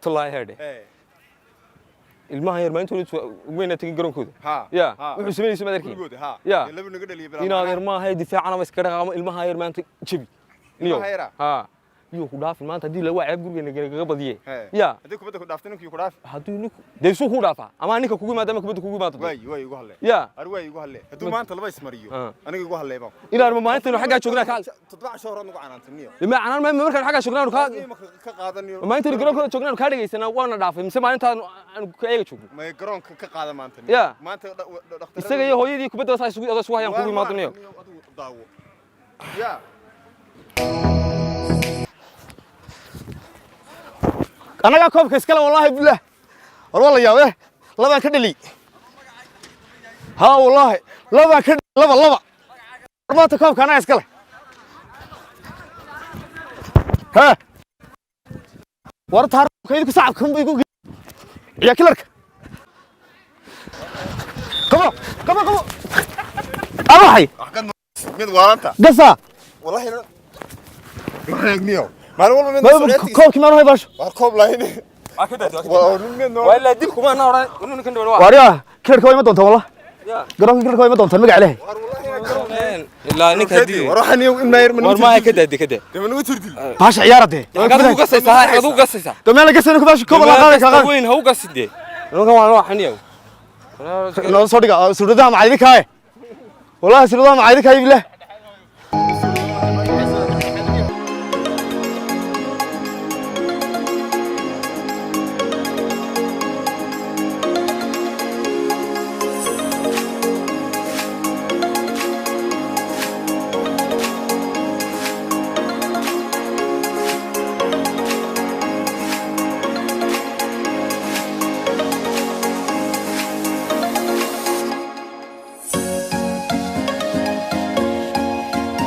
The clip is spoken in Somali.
Tallaahi heedhe. Ee. Ilmaha yar maalinta weyna tegin garoonkooda. Ha. Ya. Ha. Wuxuu samaynaysa maad arkin. Gurigooda, ha. Ya. Dee laba naga dhaliya bilaa. Inaad yar maaha difaacana ma iska dhaqaamo ilmaha yar maanta jabi. Niyow. Ilmaha yara? Ha. Iyo ku dhaafin maanta haddii la waa ceeb gurigeena kaga badiye. Hee. Ya. Haddii kubadda ku dhaafto ninkii ku dhaafi. Hadduu ninku dee suu ku dhaafaa ama ninka kugu yimaada ama kubadda kugu yimaado. Waay, waay, igu hadlee. Ya. Ar waay, igu hadlee. Hadduu maanta laba ismariyo. Ah. Aniga igu hadlee baan. Inaan ma maalintaynu xaggaa joognaa ka 7 casho hore nagu canaantay niyo. Ma canaan ma markaan xaggaa joognaanu ka Ka qaadaniyo. Maalintaynu garoonkooda joognaanu kaa dhegaysanaa waana dhaafay mise maalintaan aanu ka eega joogno. May garoonka ka qaada maanta. Ya. Maanta dhakhtarada. Isaga iyo hooyadii kubadda saa isugu isugu hayaan kugu yimaado niyo. Adigu daawo. Ya. Annagaa koobka iskale, wallaahi bilah. War waa la yaabee, labaan ka dhaliy. Haa, wallaahi labaan ka dhaliy, laba laba. War maanta koobka annagaa iskale. Hee, war taarka idinku sacabka igu ciyaa kilarka. Qabo, qabo, qabo. Abaxay. Mid waalanta. Gasa. Wallahi maxaa niyo. Maalin walba mid socodkiisa. Koobkii maanu hay baasho. War koob lahayn. Waa nin mid noo. Waa ilaa dib kuma ana oran ninkan dhawaa. Waaryaa, kilarka waa ima doontaan wallah. Ya. Garoonka kilarka waa ima doontaan, magaca Ilaahay. War wallahi garoonka. Ilaa ninka hadii. War waxaan niyo in maayar. War maaha, ka daadi, ka daa. Dee nagu tirdil. Baasha ciyaara dee. Xagaad ugu gasaysaa? Ha, xagaad ugu gasaysaa? Dee meel la gasayna ku baasha koob la qaaday ka qaaday. Weyn ha u gasidee. Nimankan waa noo xaniyow. Noo soo dhiga suuradaha macaydikaaye, wallahi suuradaha macaydikaaye bilah.